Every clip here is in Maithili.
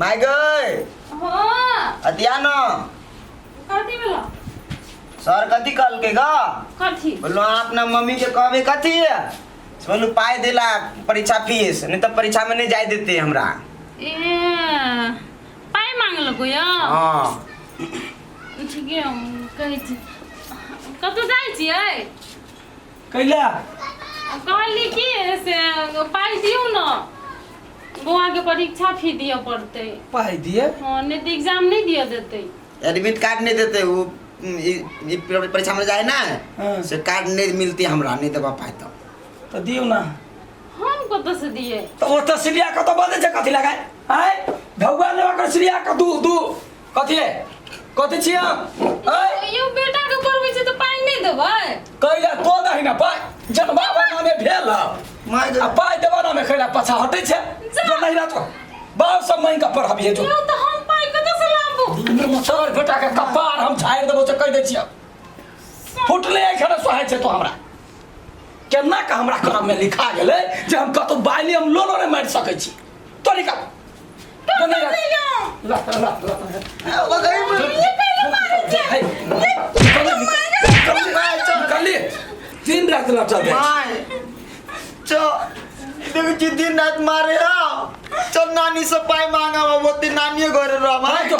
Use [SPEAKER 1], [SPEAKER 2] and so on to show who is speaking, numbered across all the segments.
[SPEAKER 1] माय गई।
[SPEAKER 2] हाँ।
[SPEAKER 1] अतिया न।
[SPEAKER 2] कथी भेलो?
[SPEAKER 1] सर कथी कहलकै ग?
[SPEAKER 2] कथी?
[SPEAKER 1] बोलो अपना मम्मी के कहबे कथी है? बोलू पाइ देला परीक्षा फीस, नहीं तो परीक्षा में नहीं जाए देते हमरा।
[SPEAKER 2] ए पाइ मांगलको यौ?
[SPEAKER 1] हाँ।
[SPEAKER 2] ठीके हम कहै छी, कतौ जाइ छियै?
[SPEAKER 3] कैला?
[SPEAKER 2] कहली कि से पाइ दियौ ने, बौआके परीक्षा फी दिअ पड़तै।
[SPEAKER 3] पाइ दिए?
[SPEAKER 2] हँ, नहि तऽ एग्जाम नहि दिअ देतै।
[SPEAKER 1] एडमिट कार्ड नहीं देते वो, ई परीक्षा में जाए ना।
[SPEAKER 3] हाँ।
[SPEAKER 1] से कार्ड नहीं मिलती हमरा, नहीं देबा पाइ तो।
[SPEAKER 3] तऽ दियौ ना।
[SPEAKER 2] हम कतऽसँ दियै?
[SPEAKER 3] तऽ ओतऽ सिरिया कतऽ बजै छै कथी लगाय आय ढौआ लेबा कर सिरिया कऽ दू दू कथी है कथी छियै हम आय?
[SPEAKER 2] यौ, बेटाके पढ़बै छै तऽ पाइ नहि देबै?
[SPEAKER 3] कैला तो दही ना पाइ जनबाबा नामे भेल हौ।
[SPEAKER 1] माय
[SPEAKER 3] आ पाइ देबा नामे खैला पाछा हटै छै जो नहीं रहतो बाप सब मांगि कऽ पढ़बिहे जो।
[SPEAKER 2] यौ, तऽ हम पाइ कतऽसँ लाबू?
[SPEAKER 3] तोहर बेटा के कपार हम झाड़ि देबो से कहि दै छियै। फुटले एखन सोहाइ छै तो हमरा केना के हमरा करम में लिखा गेलै जे हम कतौ बाइली हम लोनो नहि मारि सकै छी। तो निकाल तो नहीं रह- ला ला ला। हे, निकल, निकल, दिन रात लटल जाइ छै।
[SPEAKER 1] माय चो देखै छी दिन रात मारे हो। चल नानी से पाइ मांगा, ओते नानिए घरे रह।
[SPEAKER 3] हाँ, जो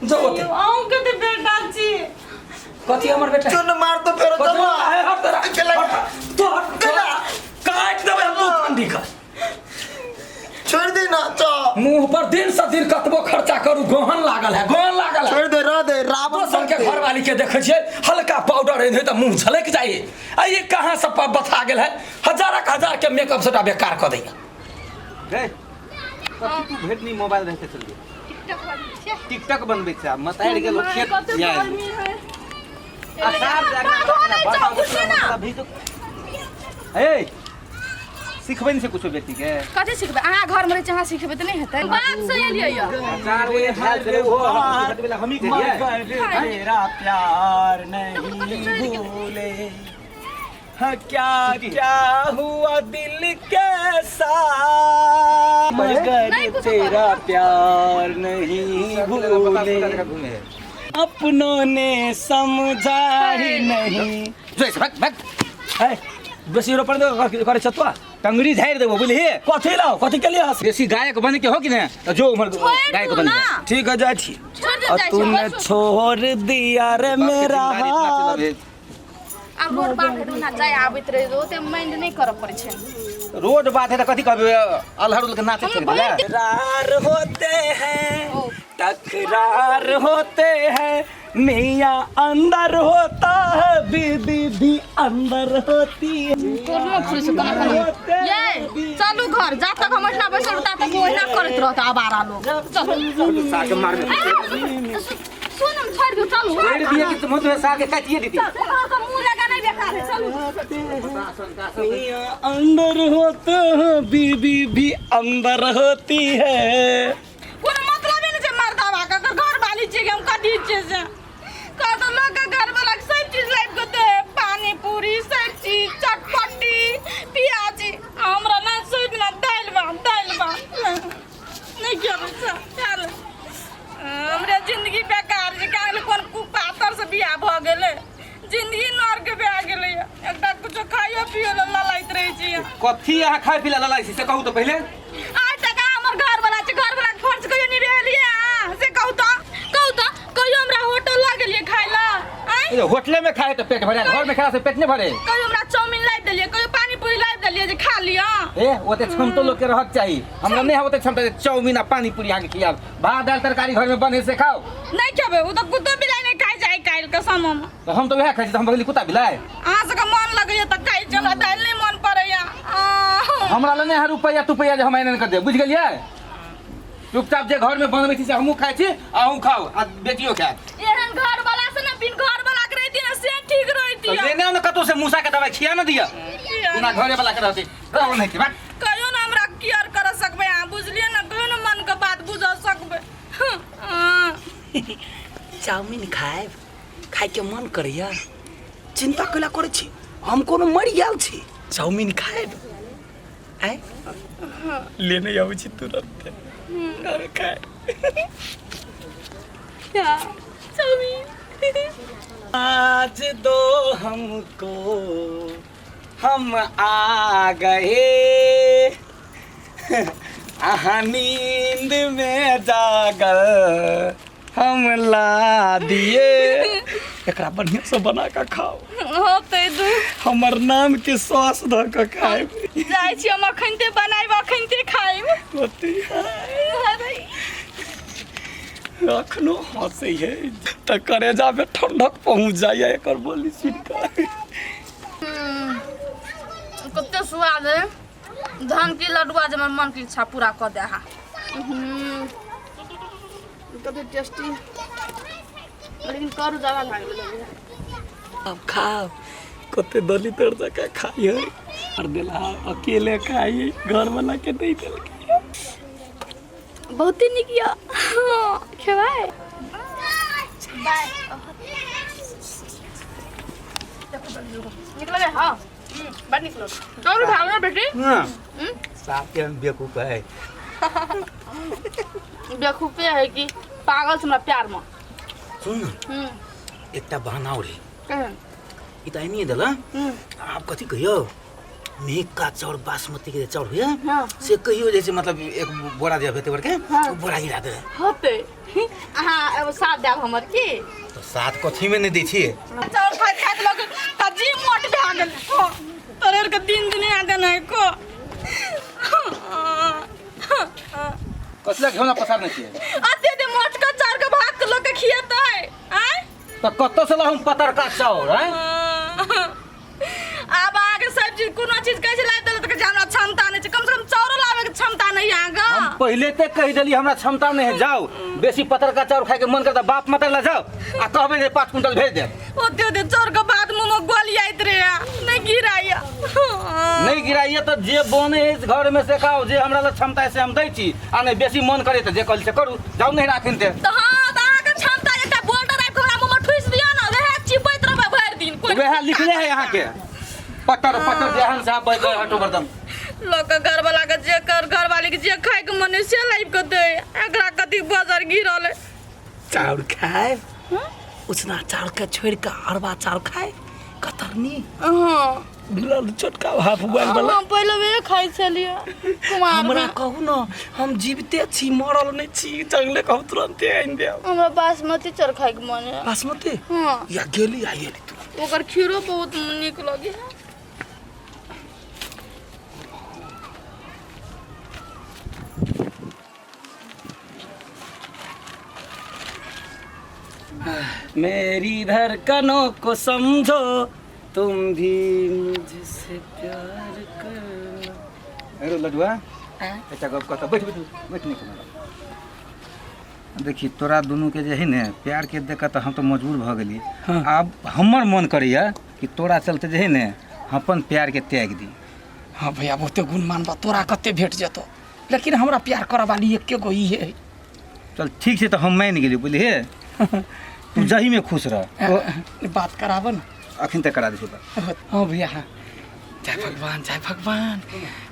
[SPEAKER 3] जो ओते।
[SPEAKER 2] यौ, अहूँके तऽ बेटा छी।
[SPEAKER 3] कथी हमर बेटा?
[SPEAKER 1] चल न मार तो फेर।
[SPEAKER 3] कथी
[SPEAKER 1] चल।
[SPEAKER 3] हे, हट तोरा।
[SPEAKER 1] चला।
[SPEAKER 3] हट, तो हट।
[SPEAKER 1] चला।
[SPEAKER 3] काटि देबै हम दू ठंडी के।
[SPEAKER 1] छोड़ दे ना चो।
[SPEAKER 3] मुंह पर दिन से दिन कतबो खर्चा करू गहन लागल है, गहन लागल है।
[SPEAKER 1] छोड़ दे, रह दे रावण।
[SPEAKER 3] दोसर के घर वाली के देखै छियै हल्का पाउडर एने तऽ मुंह झलकि जाइ आ ये कहाँ से बथा गेल है। हजारक हजार के मेकअप सबटा बेकार कऽ दैया।
[SPEAKER 4] गए कथी तू भेटनी मोबाइल रहते चल गेल टिकटॉक बनबै छै आ मतारि गेल खेत
[SPEAKER 2] कते
[SPEAKER 4] या
[SPEAKER 2] गर्मी है।
[SPEAKER 4] आ साफ जाके अभी तो ए सिखबै नहि छै कुछो बेटी के।
[SPEAKER 5] कथी सिखबै? अहाँ घरमे रहै छी, अहाँ सिखबै तऽ नहि हेतै। बाप से एलियै यऽ।
[SPEAKER 4] 4 बजे भेल छलै ओहो भेटबै हमही गेलियै।
[SPEAKER 3] मगर तेरा प्यार नहीं भूले। हाँ, क्या क्या हुआ दिल के साथ मगर
[SPEAKER 5] नहीं कुछ
[SPEAKER 3] तेरा प्यार नहीं भूले।
[SPEAKER 4] घूमे
[SPEAKER 3] अपनों ने समझा ही नहीं।
[SPEAKER 4] जो भाग भाग।
[SPEAKER 3] है बेसी रोपण करे छ तो
[SPEAKER 4] टंगरी झाड़ि देबो बुझलिही।
[SPEAKER 3] कथी लाओ कथी के लिए हंस?
[SPEAKER 4] बेसी गायक बन के हो कि ने तो जो उम्र
[SPEAKER 5] छोड़ि
[SPEAKER 4] गायक
[SPEAKER 5] दू
[SPEAKER 4] बन
[SPEAKER 5] ना।
[SPEAKER 4] जा।
[SPEAKER 3] ठीक है, जाइ छी।
[SPEAKER 5] छोड़ि दे,
[SPEAKER 3] और
[SPEAKER 5] जाइ छी,
[SPEAKER 3] तूने
[SPEAKER 5] बैसू।
[SPEAKER 3] छोड़ दिया रे
[SPEAKER 4] बाप के
[SPEAKER 3] मेरा
[SPEAKER 4] जिम्मेदारी इतना
[SPEAKER 3] हाथ।
[SPEAKER 4] चलबे।
[SPEAKER 5] आब रोड पार हेतै ओना जाय आबैत रहै, ओते माइंड नहि करऽ पड़ै छै।
[SPEAKER 4] रोड बात है त कथी कहबे अलहर उल के नाचे चल गेलै।
[SPEAKER 3] तकरार होते हैं, तकरार होते हैं, मियाँ अंदर होता है, बीबी भी अंदर होती है।
[SPEAKER 5] तोड़नो खुली छै कोना कोना। ये चलू घर, जा तक हम एहिना बैसल ता तक ओहिना करैत रहत आवारा लोग। चलू।
[SPEAKER 4] साग के मारबे।
[SPEAKER 5] सुन, हम छोड़ि दियौ, चलू।
[SPEAKER 4] छोड़ि दिए कि तुम तो साग के काटिए देती।
[SPEAKER 5] चल, ओकरा तऽ मुँह लगा नहि बेकार है, चलू।
[SPEAKER 3] मियाँ अंदर होते हैं, बीबी भी अंदर होती है।
[SPEAKER 5] कोनो मतलबे नहि छै मर्दाबा के, अगर घर वाली छियै कि हम कथी छियै से कह तऽ लोक के घर वाला के सब चीज लाबि कऽ दे, पानी पूरी सब चीज, चटपटी प्याजी, आ हमरा ना सब दिना दालि भात दालि भात नहि खेबै से चल। हमरा जिंदगी बेकार छै, काल्हि कोन कुपातर से बियाह भऽ गेलै, जिंदगी नर्क भए गेलै। एकटा कुछो खाइयो पियो लए ललाइत रहै छी।
[SPEAKER 4] कथी अहाँ खाय पी ला ललाइ छी से कहू तऽ पहिले।
[SPEAKER 5] आइ तक हमर घर वाला छै, घर वाला के खर्च कहियो निभेलियै अहाँ से कहू तऽ? कहू तऽ कहियो हमरा होटल लऽ गेलियै खाय लए आँय?
[SPEAKER 4] ए, होटले में खाए तो पेट भरे, घर में खेला से पेट नहीं भरे।
[SPEAKER 5] कहियो हमरा चाउमीन लाबि देलियै, कहियो पानी पूरी लाबि देलियै जे खा लिअ?
[SPEAKER 4] ए, ओते क्षमतो लोग के रहक चाही। हमरा नहीं है ओते क्षमता जे चाउमीन आ पानी पूरी अहाँके खियाब। भात दाल तरकारी घर में बने से खाओ।
[SPEAKER 5] नहि खेबै, ओ तऽ कुत्तो बिलाइ नहि खाइ छै आइ काल्हि के समय मे।
[SPEAKER 4] तऽ हम तऽ वएह खाइ छी, तऽ हम बगली कुत्ता बिलाइ।
[SPEAKER 5] अहाँ सबके मन लगैया तऽ खाइ छी, हमरा दालि नहि मन पड़ैया।
[SPEAKER 4] हमरा लग नहि है रुपैआ तुपैया जे हम एना कर देब, बुझि गेलियै? चुपचाप जे घर में बनबै छी से हमहूँ खाइ छी, अहूँ खाउ आ बेटियो खायत।
[SPEAKER 5] एहन घर वाला से ने बिन घर वाला के रहिती ने से ठीक रहिती।
[SPEAKER 4] तऽ लेने आउ ने कतौ से मूसा के दवाई खिया ने दिअ, बिना घरे वाला के रहतै रहो नहि के बात।
[SPEAKER 5] कहियो ने हमरा केयर कर सकबै अहाँ, बुझलियै ने? कहियो ने मन के बात बुझ सकबै।
[SPEAKER 3] चाउमीन खायब, खायके मन करैया। चिंता कैला करै छी? हम कोनो मरि गेल छी? चाउमीन खायब? आँय, लेने अबै छी तुरन्ते। अरे खाए।
[SPEAKER 5] क्या चाउमीन?
[SPEAKER 3] आज दो हमको, हम आ गए। अहाँ नींद में जागल हम ला दिए। एकरा बढ़िया से बना के खाओ।
[SPEAKER 5] होतै दू।
[SPEAKER 3] हमर नाम के सॉस धऽ के खाएब।
[SPEAKER 5] जाइ छी हम, अखनते बनायब, अखनते खायब।
[SPEAKER 3] होती है। अखनो हंसै है तऽ करेजा में ठंडक पहुंच जाइए एकर बोली सुनि कऽ।
[SPEAKER 5] कते स्वाद है धान की लडुआ जे हमर मन के इच्छा पूरा कऽ दे हा। कते टेस्टी, लेकिन करू ज्यादा भए गेलै।
[SPEAKER 3] अब खाओ, कते दलित तर जकाँ खाइ है और देला अकेले खाइ है, घर वाला के नहीं देलकै।
[SPEAKER 5] बहुते नीक यऽ। खेबै? बाय। नीक लगे? हाँ, बड़ नीक लगे। तोर भाव ना बेटी।
[SPEAKER 4] साफ के हम बेवकूफ है।
[SPEAKER 5] बेवकूफे है कि पागल छै हमरा प्यार में।
[SPEAKER 4] सुन न। एकटा बहाना और है।
[SPEAKER 5] केहन?
[SPEAKER 4] ई तऽ आनिए देल। आब कथी कहियो, मेघका चाउर, बासमती के जे चाउर होइए, से कहियो जे छै, मतलब एक बोरा जे हेतै बड़के, ओ बोरा गिरा देबै।
[SPEAKER 5] होतै। अहाँ एगो साथ देब हमर की?
[SPEAKER 4] तऽ साथ कथी में नहि दै छियै?
[SPEAKER 5] चाउर खाइत खाइत लोग तजी मोट भए गेल। तोरे के दिन दुनिया देने को।
[SPEAKER 4] कथी लए घेौना पसारने छियै?
[SPEAKER 5] अते दे मोटका चाउर के भात के लोग के खियेतै आँय?
[SPEAKER 4] तऽ कतऽ से लाउ हम पतरका चाउर, आँय?
[SPEAKER 5] आब अहाँके सब चीज, कोनो चीज कहै छै लाबि देलक तऽ कहै छै हमरा क्षमता नहि छै। कम से कम चाउरो लाबे के क्षमता नहि है अहाँके।
[SPEAKER 4] हम पहिले ते कहि देली, हमरा क्षमता नहीं है। जाओ, बेसी पतरका चाउर खाए के मन करता बाप माता ला जाओ आ कहबे जे 5 कुंटल भेज दे।
[SPEAKER 5] ओते ओते चाउर के भात मुँह में गोलियाइत रहे, नहीं गिराइया।
[SPEAKER 4] नहीं गिराइए तो जे बने है इस घर में से खाओ। जे हमरा ला क्षमता है से हम दै छी, आ नहीं बेसी मन करे तो जे कहली से करू। जाओ, नहीं राखिन ते।
[SPEAKER 5] तऽ हाँ, तऽ अहाँके क्षमता एकटा बोल्डर आबि कऽ हमरा मुँह में ठुसि दिअ ने, वएह चिपैत रहबै भरि दिन कोइ।
[SPEAKER 4] वएह लिखले है यहाँ के, पत्थर पत्थर जेहन साहब बैठ गए, हटो बर्तन।
[SPEAKER 5] लोक के घरवाला के जे कर, घरवाली के जे खाय के मन है से लाबि कऽ दे, एकरा कथी बजर गिरल है।
[SPEAKER 3] चाउर खाए, उसना चाउर के छोड़ के अरबा चाउर खाए, कतरनी मिलल छोटका हाफ बॉयल वाला।
[SPEAKER 5] हम पहिले वएह खाइ छलियै कुमार
[SPEAKER 3] हमरा
[SPEAKER 5] में।
[SPEAKER 3] कहू न, हम जीविते छी, मरल नहि छी। जंगले कहू, तुरंते आनि देब।
[SPEAKER 5] हमरा बासमती चाउर खाय के मन है।
[SPEAKER 3] बासमती?
[SPEAKER 5] हाँ।
[SPEAKER 3] या गेली आ गेली तुरंत।
[SPEAKER 5] ओकर खीरो बहुत नीक लगे है।
[SPEAKER 3] मेरी धड़कनों को समझो, तुम भी मुझसे प्यार करना।
[SPEAKER 4] अरे लडुआ, एकटा गप कहता, बैठ बैठ बैठ। नहीं देखी, तोरा दुनू के जे है ने प्यार के देख तऽ हम तऽ मजबूर भऽ गेली। आब हमर मन करैया कि तोरा चलते जे है ने हम अपन प्यार के त्याग दी।
[SPEAKER 3] हाँ भैया, बहुते गुण मानबा तोरा, कते भेट जेतो, लेकिन हमरा प्यार करऽ वाली एके गो ई है।
[SPEAKER 4] चल ठीक छै, तऽ हम मानि गेली, बुझलिए? तू जही में खुश रह।
[SPEAKER 3] बात कराबऽ ने।
[SPEAKER 4] अखन तक करा दै छियौ बात।
[SPEAKER 3] हाँ भैया, हाँ। जय भगवान, जय भगवान।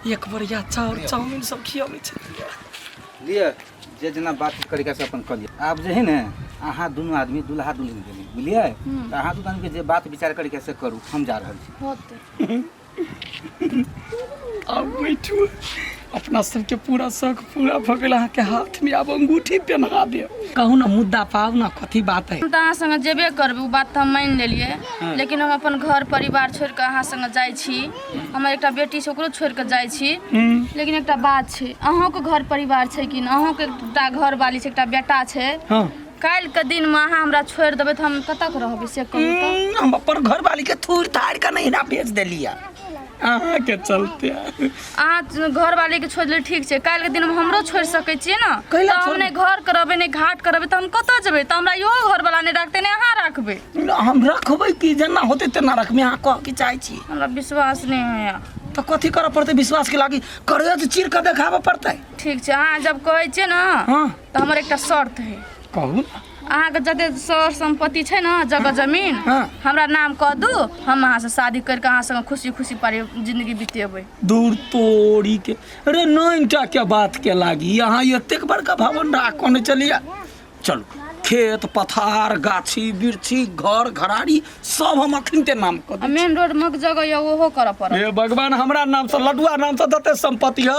[SPEAKER 3] एक बोरिया चाउर, चाउमीन सब खियाबै छै।
[SPEAKER 4] लिअ, जे जेना बातचीत करेके से अपन कऽ लिअ। आब जे है ने अहाँ दुनू आदमी दुल्हा दुल्हिन भेली, बुझलियै? तऽ अहाँ दुनू आदमीके जे बात विचार करेके से करू, हम जा रहल छी।
[SPEAKER 5] होतै।
[SPEAKER 3] आब बैठू, अपना सबके पूरा शौक पूरा भऽ गेल। अहाँके हाथमे आब अंगूठी पहना देब। कहू ने, मुद्दा पाउ ने, कथी बात है?
[SPEAKER 5] हम तऽ अहाँ संगे जेबे करबै, ओ बात तऽ हम मानि लेलियै, लेकिन हम अपन घर परिवार छोड़ि कऽ अहाँ संगे जाइ छी, हमर एकटा बेटी छै, ओकरो छोड़ि कऽ जाइ छी, लेकिन एकटा बात छै, अहूँके घर परिवार छै कि नहि? अहूँके एकटा घरवाली छै, एकटा बेटा छै। काल्हिके दिनमे अहाँ हमरा छोड़ि देबै तऽ हम कतऽ के रहबै, से कहू तऽ।
[SPEAKER 3] हम अपन घरवाली के थूर थाड़ के नहीं ना भेज देलियै अहाँके चलते।
[SPEAKER 5] अहाँ घरवाली के छोड़ि देलियै, ठीक छै, काल्हिके दिनमे हमरो छोड़ि सकै छियै ने?
[SPEAKER 3] कैला
[SPEAKER 5] तऽ हम
[SPEAKER 3] छोड़बै?
[SPEAKER 5] नहि घर करबै, नहि घाट करबै, तऽ हम कतऽ जेबै? तऽ हमरा इहो घरवाला नहि राखतै, नहि अहाँ राखबै।
[SPEAKER 3] हम रखबै कि, जेना होतै तेना रखबै। अहाँ कह की चाहै छी?
[SPEAKER 5] हमरा विश्वास नहि होइए।
[SPEAKER 3] तऽ कथी करऽ पड़तै विश्वास के लागी करेज चीर कऽ देखाबऽ पड़तै
[SPEAKER 5] ठीक छै अहाँ जब कहै छियै ने
[SPEAKER 3] हँ
[SPEAKER 5] तऽ हमर एकटा शर्त है
[SPEAKER 3] कहू ने
[SPEAKER 5] अहाँके जते सर सम्पत्ति छै ने जगह जमीन
[SPEAKER 3] हाँ।
[SPEAKER 5] हमरा नाम कऽ दू हम अहाँसँ शादी करिके अहाँ संगे खुशी खुशी परि जिंदगी बितेबै
[SPEAKER 3] दूर तोड़ी के अरे नैनटा के बात के लागी अहाँ एतेक बड़का भवन राखने चलिए चलू खेत पथार गाछी बिरछी घर घराड़ी सब हम अखनते नाम कऽ
[SPEAKER 5] आ
[SPEAKER 3] दै छी।
[SPEAKER 5] मेन रोड मे जगह यऽ ओहो करऽ पड़त
[SPEAKER 3] हे भगवान हमरा नाम से लडुआ नाम से जते संपत्ति है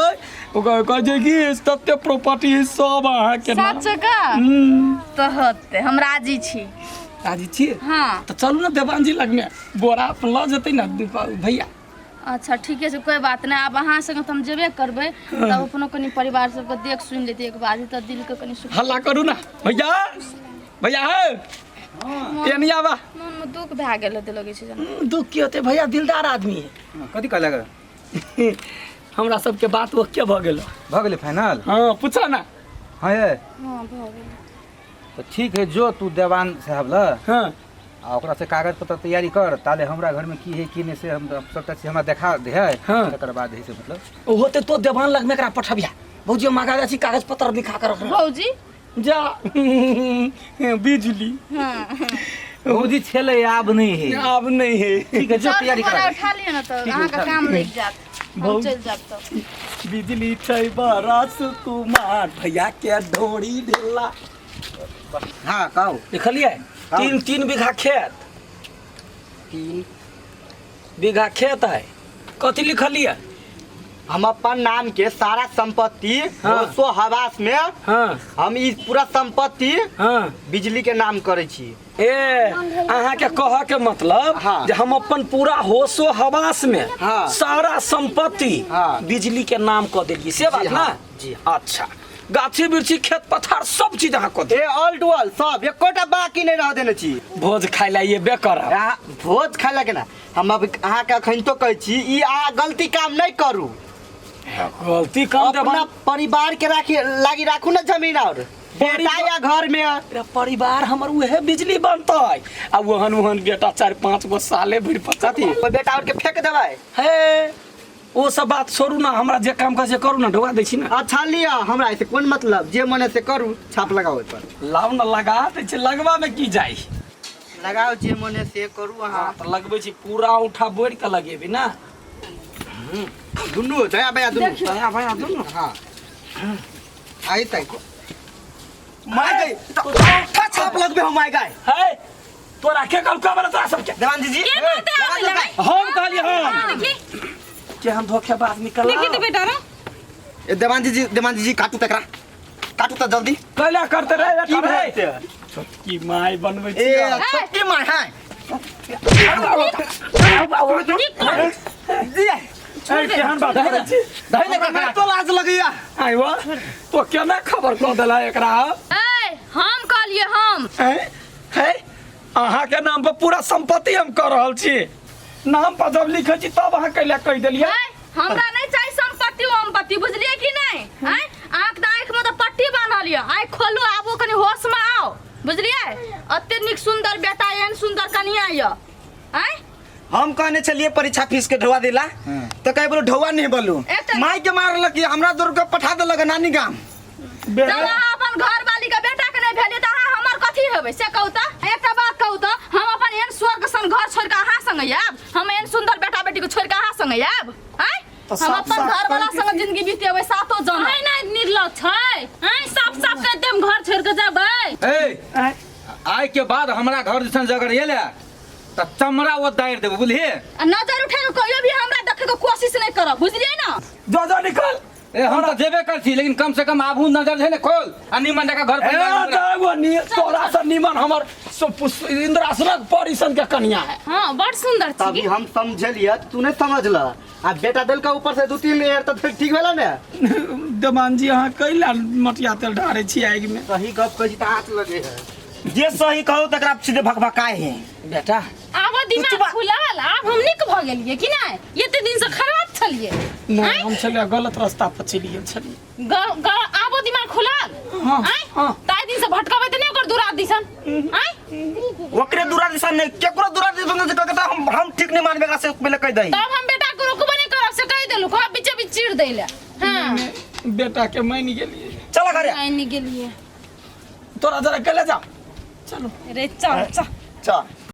[SPEAKER 3] ओकर कहै छै कि तते प्रॉपर्टी है सब अहाँके नाम
[SPEAKER 5] सच का
[SPEAKER 3] हम्म,
[SPEAKER 5] तऽ होतै हम राजी छी
[SPEAKER 3] राजी छियै
[SPEAKER 5] हँ
[SPEAKER 3] तऽ चलू ने देवान जी लगमे बोरा अपन लऽ जेतै ने दीपा- भैया
[SPEAKER 5] अच्छा ठीके छै कोइ बात नहि आब अहाँ संगे तऽ हम जेबे करबै तब अपनो कनि परिवार सबके देख सुनि लेतै एक बार तऽ दिलके कनि सुख
[SPEAKER 3] हल्ला करू ने भैया भैया हे एनी आबा
[SPEAKER 5] मोनमे दुख भए गेल हेतै लगै छै जेना
[SPEAKER 3] दुख की होतै भैया दिलदार आदमी है
[SPEAKER 4] हाँ, कथी कहलक
[SPEAKER 3] हमरा सबके बात ओके भऽ गेल
[SPEAKER 4] भऽ गेलै फाइनल
[SPEAKER 3] हाँ पूछा ना
[SPEAKER 4] हाँ ये
[SPEAKER 5] हँ भऽ गेल
[SPEAKER 4] तऽ ठीक है जो तू देवान साहब ल
[SPEAKER 3] हाँ
[SPEAKER 4] आ ओकरा से कागज पत्र तैयारी कर ताले हमरा घर में की है की नहीं से हम सबटा चीज हमरा देखा दे है
[SPEAKER 3] हाँ।
[SPEAKER 4] तकर बाद है से मतलब
[SPEAKER 3] ओ होते तो देवान लग में एकरा पठबिया भौजी हम आगा जाइ छी कागज पत्र लिखा कर रखना
[SPEAKER 5] भौजी
[SPEAKER 3] जा बिजली
[SPEAKER 5] हाँ
[SPEAKER 4] भौजी छेलै आब नहीं है
[SPEAKER 3] आब नहीं है
[SPEAKER 4] ठीक है जो
[SPEAKER 5] चाउर
[SPEAKER 4] तैयारी
[SPEAKER 5] बोरा
[SPEAKER 4] करा
[SPEAKER 5] उठा लिअ ने तऽ
[SPEAKER 4] ठीक है,
[SPEAKER 5] अहाँके
[SPEAKER 4] उठा
[SPEAKER 5] काम लागि जायत हम
[SPEAKER 3] भौजी।
[SPEAKER 5] चलि जायब तऽ
[SPEAKER 3] बिजली छै बड़ा सुकुमार भैया के ढोरी ढेला
[SPEAKER 1] हाँ कहू
[SPEAKER 3] देखलियै
[SPEAKER 1] हाँ।
[SPEAKER 3] तीन तीन बीघा खेत 3 बीघा खेत है कथी लिखलियै
[SPEAKER 1] हम अपन नाम के सारा संपत्ति
[SPEAKER 3] हाँ।
[SPEAKER 1] होशो हवास में
[SPEAKER 3] हाँ
[SPEAKER 1] हम ई पूरा संपत्ति
[SPEAKER 3] हाँ
[SPEAKER 1] बिजली के नाम करै छी
[SPEAKER 3] ए अहाँके कहऽ के मतलब
[SPEAKER 1] हाँ।
[SPEAKER 3] जे हम अपन पूरा होशो हवास में
[SPEAKER 1] हाँ।
[SPEAKER 3] सारा संपत्ति
[SPEAKER 1] हाँ।
[SPEAKER 3] बिजली के नाम कऽ देलियै से बात ना
[SPEAKER 1] हाँ, जी
[SPEAKER 3] अच्छा गाछी वृक्षी खेत पथार सब चीज अहाँ कऽ
[SPEAKER 1] ए
[SPEAKER 3] देलियै
[SPEAKER 1] ऑल टू ऑल सब एकोटा बाकी नहीं रह देने छी
[SPEAKER 3] भोज खाय लए एबे करब
[SPEAKER 1] अहाँ भोज खाय लए ना हम अब अहाँके अखन तो कहै छी ई अहाँ गलती काम नहीं करू
[SPEAKER 3] गलती काम
[SPEAKER 1] अपना
[SPEAKER 3] देबा
[SPEAKER 1] परिवार के राखी लागी राखू ना जमीन और बेटा या घर में
[SPEAKER 3] रे परिवार हमर उहे बिजली बनतै आ ओहन ओहन बेटा चारि पाँच गो साले भरि
[SPEAKER 1] कथी
[SPEAKER 3] पचती
[SPEAKER 1] ओहि बेटा और के फेंक देबै
[SPEAKER 3] हे ओ सब बात छोड़ू ना हमरा जे काम कहै से करू ना ढोआ दै छी ना
[SPEAKER 1] अच्छा लिअ हमरा से कोन मतलब जे मन है से करू छाप लगाओ ओहि पर
[SPEAKER 3] लाउ ना लगा दै छी लगवा में की जाइ
[SPEAKER 1] लगाओ जे मन है से करू अहाँ
[SPEAKER 3] हाँ तऽ लगबै छी पूरा उठा बोरि के लगेबी ना
[SPEAKER 1] दुनू दया बया दुनू
[SPEAKER 3] दया भया दुनू
[SPEAKER 4] हाँ आई तक
[SPEAKER 1] माय गई तो छाप लगबे हम माय गए
[SPEAKER 3] हे तोरा के कहलको बला तोरा सबके
[SPEAKER 1] देवान जी जी
[SPEAKER 2] के कहते आबै लए?
[SPEAKER 3] हम कहलियै हम
[SPEAKER 2] देखी
[SPEAKER 3] के हम धोखेबाज निकल
[SPEAKER 2] देखी तऽ बेटा रे
[SPEAKER 1] ए देवान जी जी देवान जी जी काटू तकरा काटू त जल्दी
[SPEAKER 3] कैला करते रहे
[SPEAKER 1] की
[SPEAKER 3] बेटा रे
[SPEAKER 1] भेल
[SPEAKER 3] छोटकी माय बनबै
[SPEAKER 1] ए
[SPEAKER 3] छी
[SPEAKER 1] छोटकी माय है जी
[SPEAKER 3] ए, केहन बात करै छी
[SPEAKER 1] दही ने ककरा तो लाज लगैया
[SPEAKER 3] आइ वा तो केना खबर कऽ देला एकरा
[SPEAKER 5] ए हम कहलियै हम
[SPEAKER 3] हैं है अहाँके नाम पर पूरा संपत्ति हम कऽ रहल छी नाम पर जब लिखै छी तब अहाँ कैला कहि देलियै
[SPEAKER 5] ए, हमरा नहीं चाहिए संपत्ति वम्पत्ति बुझलियै कि नहीं आँय आँख तऽ आँखिमे तऽ पट्टी बान्हल यऽ आँखि खोलू आबू कनि होशमे आउ बुझलियै एते नीक सुन्दर बेटा एहन सुन्दर कनिया यऽ आँय
[SPEAKER 1] हम कहने छलिए परीक्षा फीस के ढोआ दिला तो कहे बोलो ढोआ नहीं बोलू
[SPEAKER 5] एते-
[SPEAKER 1] माई के मारलक हमरा दौड़ के पठा देलक नानी गाम
[SPEAKER 5] जब अहाँ अपन घर वाली के बेटा के नहीं भेलियै तऽ अहाँ हमर कथी हेबै से कहू तऽ एकटा बात कहू तऽ हम अपन एहन स्वर्ग सन घर छोड़ि कऽ अहाँ संगे आयब हम एहन सुन्दर बेटा बेटी के छोड़ि कऽ अहाँ संगे आयब आँय
[SPEAKER 3] तऽ
[SPEAKER 5] हम
[SPEAKER 3] साफ
[SPEAKER 5] अपन
[SPEAKER 3] साफ
[SPEAKER 5] घर वाला
[SPEAKER 3] कहि
[SPEAKER 5] संगे जिंदगी बितेबै सातो जन्म
[SPEAKER 2] आइ नहि निर्लज छै आइ साफ साफ कहि देम घर छोड़ि कऽ जेबै
[SPEAKER 4] ए
[SPEAKER 3] आँय,
[SPEAKER 4] आइ के बाद हमरा घर दिसन जगर एले तऽ चमड़ा ओ दारि देबो बुझलिए
[SPEAKER 5] आ नजर उठा कऽ कहियो भी हमरा देखै के कोशिश नहि करब बुझलियै ने
[SPEAKER 3] जो जो निकल
[SPEAKER 4] ए हम तऽ जेबे कर छी लेकिन कम से कम आबू नजर छै ने खोल आ निमन जगह घर
[SPEAKER 3] ए
[SPEAKER 4] परिवार में
[SPEAKER 3] जागो नी तोरा से निमन हमर इंद्रासनक परिसन के कन्या है
[SPEAKER 2] हाँ बड़ सुंदर
[SPEAKER 1] तभी
[SPEAKER 2] छी
[SPEAKER 1] हम समझलिए तू नहीं समझल आ बेटा दिल का ऊपर से दू तीन लेयर तो फिर ठीक भेला ने
[SPEAKER 3] देवान जी अहाँ कैला मटिया तेल ढारै छी आगि में
[SPEAKER 1] सही गप कहै छी तऽ हाथ लगे है जे सही कहू तकरा सीधे भकभकाए है
[SPEAKER 3] बेटा
[SPEAKER 2] आब दिमाग खुलल आब हम नीक भऽ गेलियै कि नहि एते दिन से खराब छलियै
[SPEAKER 3] नहि हम छलियै गलत रास्ता पर चलि गेल छलियै
[SPEAKER 2] आबो दिमाग खुलल
[SPEAKER 3] हाँ,
[SPEAKER 2] आँय
[SPEAKER 3] हाँ।
[SPEAKER 2] ताहि दिन से भटकबै तऽ नहि ओकर दूरा दिसन आँय
[SPEAKER 1] ओकरे दूरा दिशा नहीं केकरो दूरा दिशा नहीं कहता हम ठीक नहीं मानबे एकरा से पहले कह दही
[SPEAKER 2] तब हम बेटा के रोकबे नहि करब से से कहि देलु खा बीचे बीच चीर दैले। हां।
[SPEAKER 3] बेटा के मानि गेलिए, चल घरे।
[SPEAKER 2] मानि गेलिए।
[SPEAKER 3] तोरा जरा कले जा, चलो।
[SPEAKER 5] रे चल चल।
[SPEAKER 1] चल।